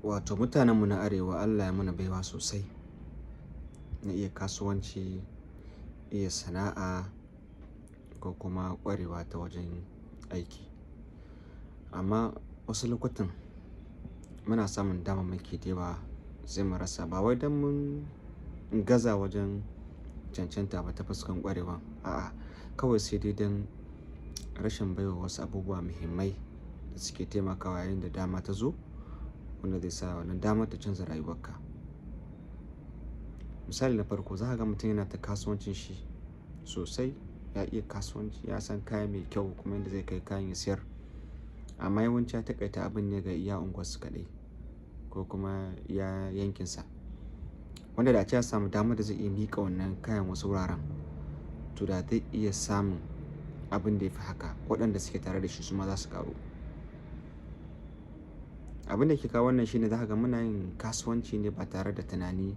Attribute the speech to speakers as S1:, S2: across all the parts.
S1: Wato mutanenmu na Arewa Allah ya mana baiwa sosai na iya kasuwanci, iya sana'a ko kuma ƙwarewa ta wajen aiki. Amma wasu lokutan muna samun damammaki da yawa sai mu rasa. Ba wai don mun gaza wajen cancanta ba ta fuskan ƙwarewan. A'a, kawai sai dai don rashin baiwa wasu abubuwa muhimmai da suke taimakawa yayin da dama ta zo, wanda zai sa wannan damar ta canza rayuwarka. Misali na farko, za ka ga mutum yana ta kasuwancin shi sosai, ya iya kasuwanci, ya san kaya mai kyau kuma inda zai kai kayan ya siyar. Amma yawanci ya taƙaita abun ne ga iya unguwarsu kaɗai ko kuma iya yankinsa. Wanda da ace ya samu damar da zai iya miƙa wannan kayan wasu wuraren, to da zai iya samun abin da ya fi haka. Waɗanda suke tare da shi su ma za su ƙaru. Abin da ke kawo wannan shine za ka ga muna yin kasuwanci ne ba tare da tunani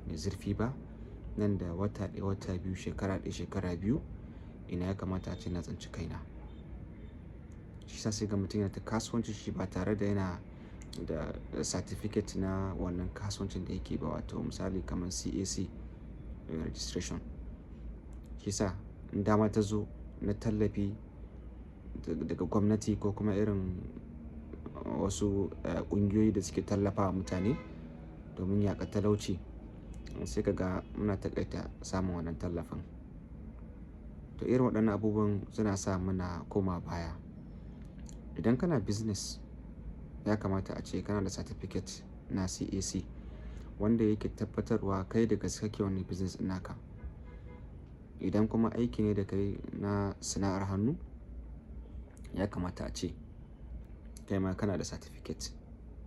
S1: mai zurfi ba. Nan da wata ɗaya, wata biyu, shekara ɗaya, shekara biyu, ina ya kamata ace na tsinci kaina. Shi sa sai ga mutum yana ta kasuwancin shi ba tare da yana da certificate na wannan kasuwancin da yake ba, wato misali kamar CAC registration. Shi sa in dama ta zo na tallafi daga gwamnati ko kuma irin wasu ƙungiyoyi da suke tallafawa mutane domin yaƙar talauci, sai ka ga muna taƙaita samun wannan tallafin. To irin waɗannan abubuwan suna sa muna koma baya. Idan kana business, ya kamata ace kana da certificate na CAC wanda yake tabbatarwa kai da gaske kake wannan business ɗin naka. Idan kuma aiki ne da kai na sana'ar hannu, ya kamata ace kai ma kana da certificate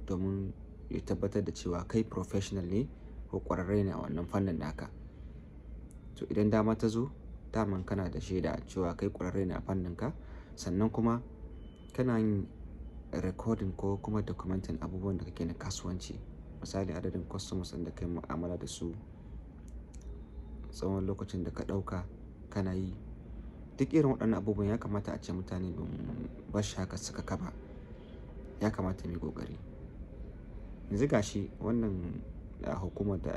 S1: domin ya tabbatar da cewa kai professional ne ko ƙwararre ne a wannan fannin naka. To idan dama ta zo, daman kana da shaida cewa kai ƙwararre ne a fanninka, sannan kuma kana yin recording ko kuma documenting abubuwan da kake na kasuwanci. Misali adadin customers ɗin da kai mu'amala da su, tsawon lokacin da ka ɗauka kana yi. Duk irin waɗannan abubuwan ya kamata ace mutane bamu bashi haka sakaka ba. Ya kamata muyi ƙoƙari. Yanzu ga shi wannan hukumar da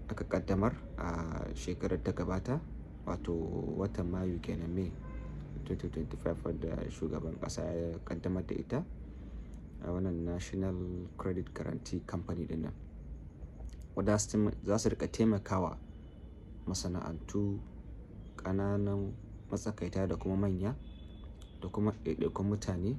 S1: aka ƙaddamar a shekarar ta gabata, wato watan Mayu kenan, May 2025, wadda shugaban ƙasa ya ƙaddamar da ita, a wannan National Credit Guarantee Company ɗin nan. Wadda za su riƙa taimakawa masana'antu, ƙananan matsakaita da kuma manya da kuma ɗaiɗaikun mutane